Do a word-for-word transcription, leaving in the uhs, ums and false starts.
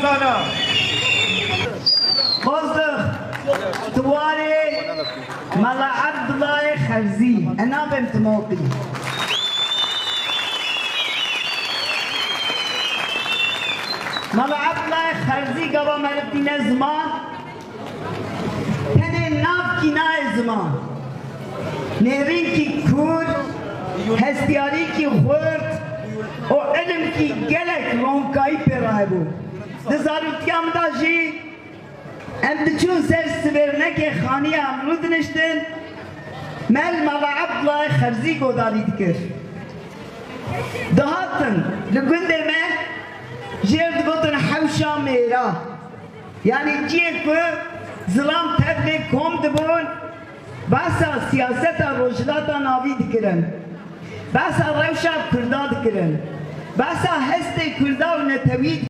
Ana. Bozdox, tu warê Mela Ebdullahê Xerzî, ez nabêm tu maqî. Mela Ebdullahê Xerzî gava meriv tîne ziman, tenê navkî nayê ziman. Nêrînkî kûr, hestiyarîkî xurt û ilimkî gelek ronkayî pê re hebû. Di zaroktiya min de jî em diçûn ser sivêrnekê xaniya em rûdiniştin, me li Mela Ebdullahê Xerzî godarî dikir. Dihatin li gundê me jê re digotin Hewşa Mêra. Yanî cihê ku zilam tevlê kom dibûn, behsa siyaseta Rojhilata Navî dikirin. Behsa rewşa Kurda dikirin. Behsa hestê Kurda û netewî